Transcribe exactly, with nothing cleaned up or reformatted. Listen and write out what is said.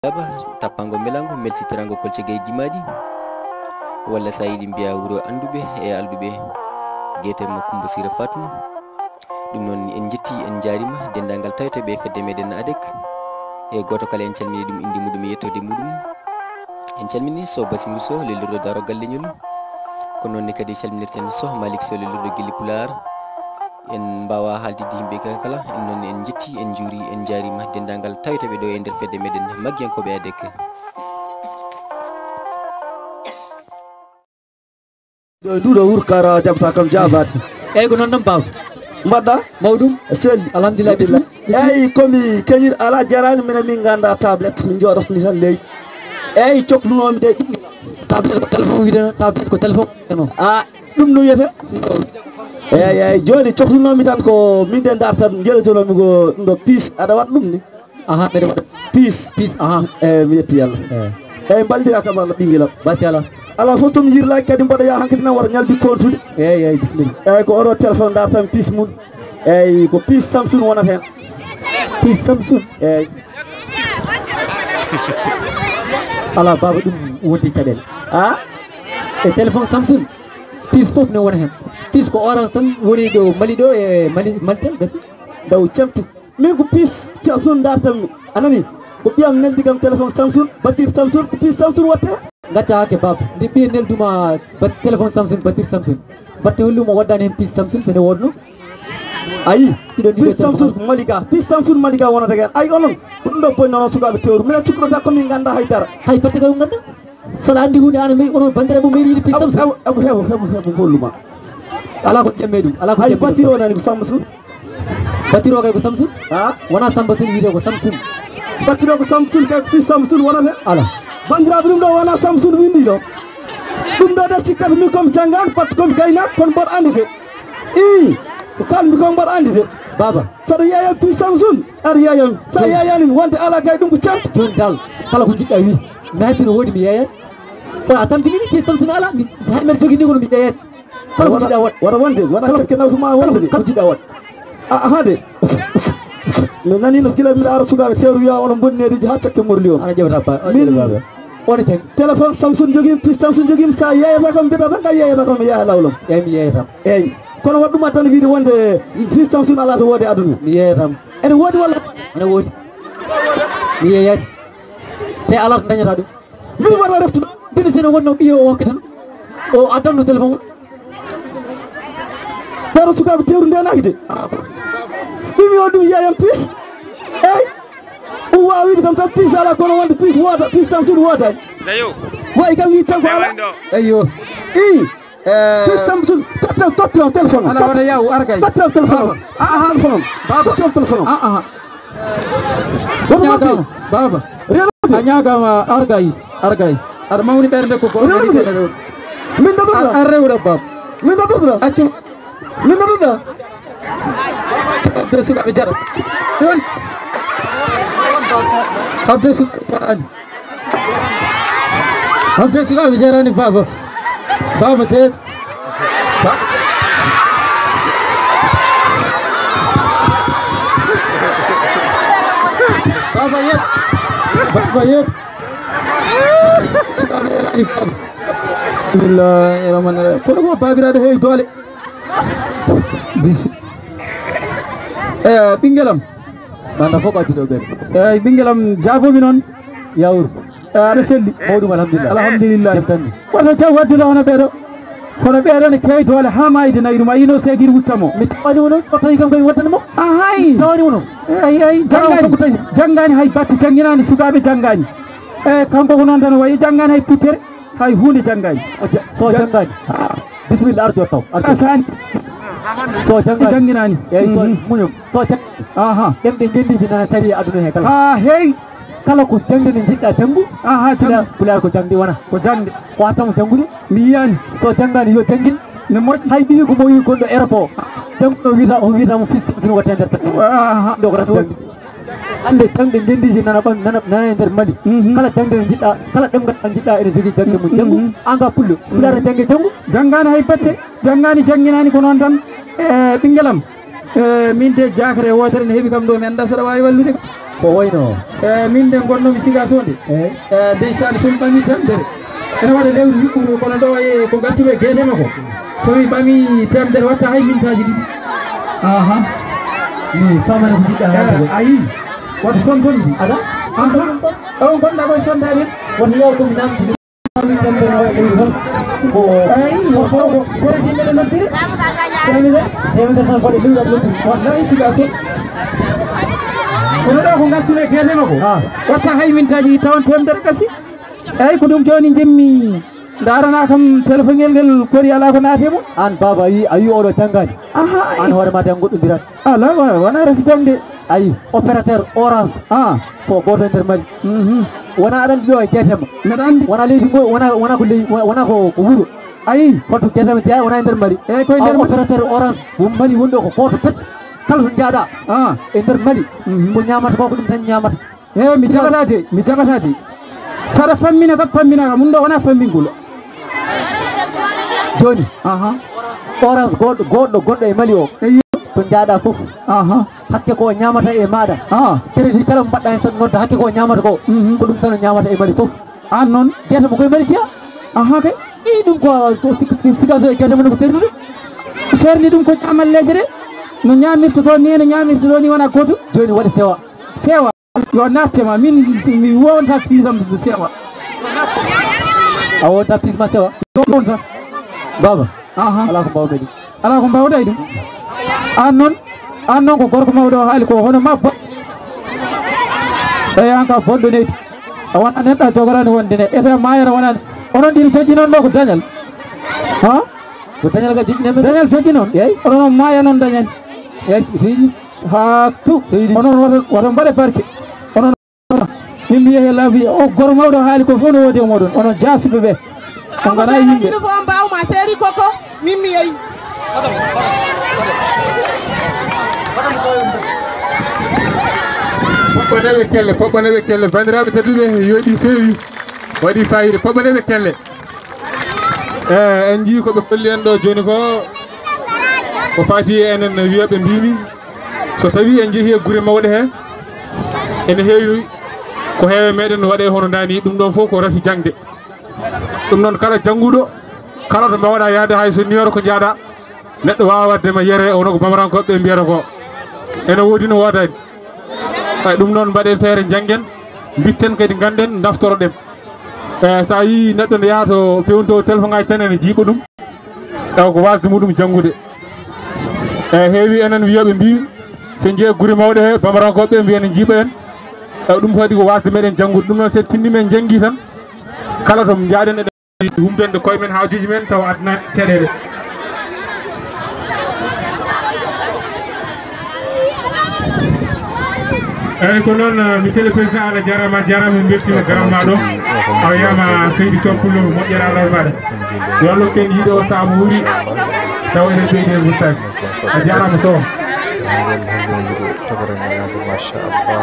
Daba, tappango mbelango, melsitirango kolce gay dimaɗi. Walla sa yiɗi mbiya wuro annduɓe e alɗuɓe. Guetem Kumba Sira Fatma. Ɗum noon en njetti, en njaarima denndaangal tawetooɓe e fedde meɗen ADEC. E gooto kala en calmini ɗum innde muɗum e yettoode muɗum. En calmini Soh Basiru Soh, lellirɗo Daaro Galleñol. Ko noon ne kadi calminirten Soh Malick Soh, lellirɗo Gilli Pulaar. En mbaawaa haaltidde yimɓe kala, en noon en njetti, en njuuri, en njaarima denndaangal tawetooɓe ɗo e nder fedde meɗen Maggiyankooɓe ADEC. Ɗo e nduɗo wuro Kara jaɓata kam jaabaade. Eyyi, ko noon tan, baaba. Mbaɗɗa? Mawɗum. Selli. Alhamdulillah, bismillah. Eyyi, komi keñir alaa jaraani, minen min ngannda tablette, min njooɗoto ni tan leydi. Eyyi, coklunoomi de. Tablette ko téléphone wiyeteno, tablette ko téléphone wiyeteno. Ah, ɗum no wiyetee? Eyyi, eyyi, jooni coklunoomi tan ko min de ndartan, njelotonoomi ko ɗum ɗo piis, aɗa waɗa ɗum ni? Aha, mbeɗa waɗa. Piis. Piis, aha. Eyyi, mi yetti Yalla. Eyyi. Eyyi, mballondiraa kam Allah ɓinngel am. Basi alaa. Alaa fof so mi yirlaaki kadi mboɗo yaha hankadi nan wata ñalbi kontude. Eyyi, eyyi, bisimilla. Eyyi, ko oɗo téléphone ndartan piis mum. Eyyi, ko piis Samsun wonata heen. Piis Samsun? Eyyi. Alaa, baaba, ɗum wonti caɗeele. Ah? E téléphone Samsun, piis fof ne wona heen. Piis ko orange tan woni ɗo Mali ɗo e Mali, Malitel gasi. Daw cemte. Min ko piis Samsun ndartanmi. A nanii? Ko ɓiyam neldi kam téléphone Samsun, battir Samsun, ko piis Samsun watte. Ngacca hakke, baaba. Nde ɓiye nelduma bat-, téléphone Samsun, battir Samsun. Batte holli mo waddani heen piis Samsun, so nde woodno. Ayi, piis Samsun Malika, piis Samsun Malika wonata heen. Ayi, onon, ko ɗum ɗo bonni onon sukaaɓe tewru. Minen cukkuɗo tan ko min ngannda hay dara. Hay batte kay ko ngannda. Saɗa anndi huunde an, onon banndiraaɓe mum meeɗi yiide piis Samsun. Abu, abu, heɓo, heɓo, heɓo, golluma. Alaa ko jemme ɗum, alaa ko jemme ɗum. Hay battir o nani ko Samsun. Battir o kay ko Samsun? Ha? Wona Samba Sun wiyetee ko Samsun. Battir o ko Samsun kay ko fii Samsun wonata. Ala. Banndiraaɓe, ɗum ɗo wona Samsun winndi ɗo. Ɗum ɗo de sikkata min komi janngaani, batte komi gaynaako, kono mboɗo anndi de. Ii, ko kalmi ko mboɗo anndi de. Baaba. Saɗa yeeyam fii Samsun, aɗa yeeyam. Sa yeeyaani mi wonde alaa kay ɗum ko cant. Jooni dal, kala ko njiɗɗa wi. Mi hay so no woodi mi yeeyat. Kono a tampi min fii Samsun alaa, mi hay mbeɗa jogii ni kono mi yeeyat. Kala ko jiɗɗa waɗ. Wata wonde, wata cakke nawtu ma wonde de. Kala ko jiɗɗa waɗ. A, aha de. Mi nani no gila mbiɗa ara sukaaɓe teeru wiya onon mbonni neediji haa cakke morli on. Ana ƴewta ba, ana ƴewta ba. Wona jang. Téléphone Samsun jogim, piis Samsun jogim, sa yeeyata kam mbiɗa tan ka yeeyata kam mi yeeya lawlam. Eyyi, mi yeeyata. Eyyi. Kono waɗ ɗum tan wiide wonde piis Samsun alaa to woode aduna. Mi yeeyata. Ene woodi walla? Ene woodi. Mi yeeyata. Te alaa to dañata ɗum. Min wara reftude. Bino sene wonno ɓiyo o hokke tan. O addanno téléphone. Ɓeɗo sukaaɓe teeru ndenaaki de. Ɗum yo ɗum yeeyam piis. Eyyi. Ɗum waawide kam tan piis alaa kono wonde piis woota, piis Samsun wootaani. Wayi kam wi tan ko alaa. Eyyo. Ii. Piis Samsun, totte, totte o téléphone o. Ala wata yaw, argay. Totte o téléphone o. Aha. Téléphone o. Baba. Totte o téléphone o. Aha. Woto ñaagama, baba. Renude. A ñaagama, argay, argay. Aɗa mawni ɓernde ko goɗɗo. Renude. Min daɗuɗa. A rewɗa, baba. Min daɗuɗa. Accu. Min daɗuɗa. Abdou Sow aɓe jaɗa. Abdou Sow jarani. Abdou Sow aɓe jarani, baba. Baba te. Ba- Baba yet. Baba yet. Bismillahirrahmanirrahim. Kono ko babiraɗo heewi doole. Bis. Eh, ɓinngel am. Nanda fof ko addude o ɓen. Eyyi, ɓinngel am, jaabomi noon. Yawur. Eh, aɗa selli. Mawɗum, alhamdulillah. Alhamdulillah. Jam tan ni. Wata jaw waddude hono ɓeeɗo. Kono ɓeeɗo ne keewi doole haa maayde nayi ɗum. A yino seegiri wutta mo. Mi tawani mo noon, o tawi kam kay waddani mo. Ahay. Mi tawani mo noon. Eyyi, eyyi, janngaani. Janngaani hay batte, jannginaani sukaaɓe, janngaani. Eyyi, kanko ko noon tan o wayi, janngaani hay pittere. Hay huunde janngaani. So janngaani. Bisimilla, ar jooɗo taw. Ar jooɗo. Asani. So janngaani. Jannginaani. Eyyi, so muñum. So janngaani. Aha. Ɗemɗe ngenndiiji nana tawi e aduna he kala. Ha hey. Kala ko jannde nde njiɗɗa janngu. Aha, janngu. Pulaar ko jannde wona. Ko jannde. Ko a tan janngude. Mi yiyaani. So janngaani yo janngin. Ne moƴƴi. Hay ɓiyi ko mo yi gonɗo aéroport. Jannguɗo wiyata, o wiyata mo fis sino watta e nder tan. Aha. Ɗo ko tan janngi. Hannde jaŋde ngenndiiji nana ɓan-, nana, nana e nder Mali. Kala jaŋde nde njiɗɗa, kala ɗemngal ngal njiɗɗa ene jogii jaŋde mum. Janngu, aan ka pullo. Pulaar ne jannge janngu. Janngaani hay batte, janngaani, jannginaani ko noon tan. E ɓinngel am, e min de jaakre wootere ne heɓi kam ɗo, mi anndaa saɗa waawi wallude kam. Ko wayno? Eh, min de ngonnomi Siga Sonde. Eh? Eh, ndeysaan, so mi ɓami temedere. Ene waɗa lewru yuɓɓuru, kono ɗo e ko ngartumi e geetema ko. So mi ɓami temedere, watta hay mintaaji ɗiɗi. Aha. Mi famana ko jiɗɗa haalde ko. Eh, ayi. Wata sonton ɗi. Ala? Aha. On gonɗa koye sondaade. Wata yaw ko mi namdi. Eyi, ko, ko, ko, ko, ko, temedere noddire. Temedere, temedere tan ko ɗe lewru aɗa noddi. Wallahi, Siga Sonde. Kono ɗo ko ngartumi e geetema ko. Ah. Watta hay mintaaji tawan temedere kasi. Eyi, ko ɗum jooni njimmi. Ndarana kam telefoŋel ngel kori alaa ko naati e mum. Aan baaba, a yii, a yii oɗo janngaani. Aha, aan hoore ma tan goɗɗondirat. Alaa, wa-, wonaa rafitande. Ayi, opérateur Orange. Ah. Ko gooto e nder Mali. Mhm. Wonaa aɗa anndi ɗo e geetema. Mbeɗa anndi. Wonaa leydi ngo, wonaa, wonaa ko ley-, wonaa ko, ko wuro. Ayi. Fotto geetema jeyaa, wonaa e nder Mali. Eyi, ko e nder Mali. Opérateur Orange mo Mali woni ɗo ko gooto pet. Kala to njaaɗa. Ah. E nder Mali. Mhm. Ko ñaamata ko, ko ɗum tan ñaamata. He, mi jaɓataa de, mi jaɓataa de. Saɗa fammina kam, famminaa kam, ɗum ɗo wonaa fammingol. Jooni, aha, Orange goɗɗo, goɗɗo, goɗɗo e Mali o. Eyi. To njaaɗa fof. Aha. Hakke ko o ñaamata e maaɗa. Ah. Crédit kala mo mbaɗɗa heen tan nodda hakke ko o ñaamata ko. Mhm. Ko ɗum tan o ñaamata e Mali fof. Aan noon? Geetema ko e Mali jeyaa. Aha kay. Ii, ɗum ko, ko sik-, sik-, Siga Sonde e geetema no ko serni ɗum. Serni ɗum ko ñaamalleeje de. No ñaamirta toon ni, no ñaamirta ɗo ni wonaa gootum. Jooni waɗi sewa. Sewa. Yo natte ma, min mi wonta piisam sewa. A wonta piisma sewa? Yo wonta. Baaba. Aha. Alaa ko mbaawmi ɗum. Alaa ko mbaawɗa e ɗum. Aan noon, aan noon ko gorko mawɗo o haali ko hono ma bo-, eyi aan ka bonɗo neydi. A wonaa neɗɗo a jogoraani wonde ne. Ete maayata wonani. Onon ɗiɗo joƴƴi noon ɗo ko dañal. Ha? Ko dañal ka joƴƴi noon? Dañal joƴƴi noon. Eyi. Onon on maaya noon dañani. Eyi, seydi. Haa tu. Seydi. Onon woto, woto mbaɗe barke. Onon, min mi yehi e laabi, o goro mawɗo haali ko fof no woodi e mooɗon. Onon jaasuɓe ɓe. On nganaa yimɓe. Ɗiɗo fof on mbaawma, seeri koko, min mi yehi. Poɓɓanee ɓe kelle, poɓɓanee ɓe kelle. Banndiraaɓe tedduɓe, yooɗi feewi, waɗi faayiida. Poɓɓanee ɓe kelle. Eh, en njii ko ɓe kolli en ɗo jooni ko, ko faati e enen wiyooɓe mbiimi, so tawii en njehii e gure mawɗe he, ene heewi ko heewe meɗen waɗe hono ndaa ni, ɗum ɗon fof ko rafi jaŋde. Ɗum noon kala jannguɗo, kala to mbaawɗa yahde hay so nioro ko njaaɗa, neɗɗo waawa waɗde ma yere, hono ko Bamarankooɓe ɓe mbiyata ko. Ene woodi no woodaani. Eyi, ɗum noon mbaɗen feere njanngen, mbitten kadi ngannden, naftoroɗen. Eyi, so a yii neɗɗo ne yaha to fewnto téléphone ngaji tan ene jiiɓa ɗum. Taw ko waasde muɗum janngude. Eyi, heewi enen wiyooɓe mbii, so njeyii gure mawɗe he, Bamarankooɓe ɓe mbiya ne njiiɓa en. Taw ɗum kadi ko waasde meɗen janngude. Ɗum noon so en tinndii men njanngii tan, kala to njaaɗen eɗen humdande koye men haajuuji men tawa adna caɗeele. Eyyi, ko noon, monsieur le président, Allah jarama, jarama, min beltima garam ma ɗo. A wiyama Seydi Sow Pullo, moƴƴere Allah e maɗa. Yo Allah ken yiiɗo o saabu wuuri, tawa eɗen ɓeydi e wustaade. A jarama Sow. Machallah.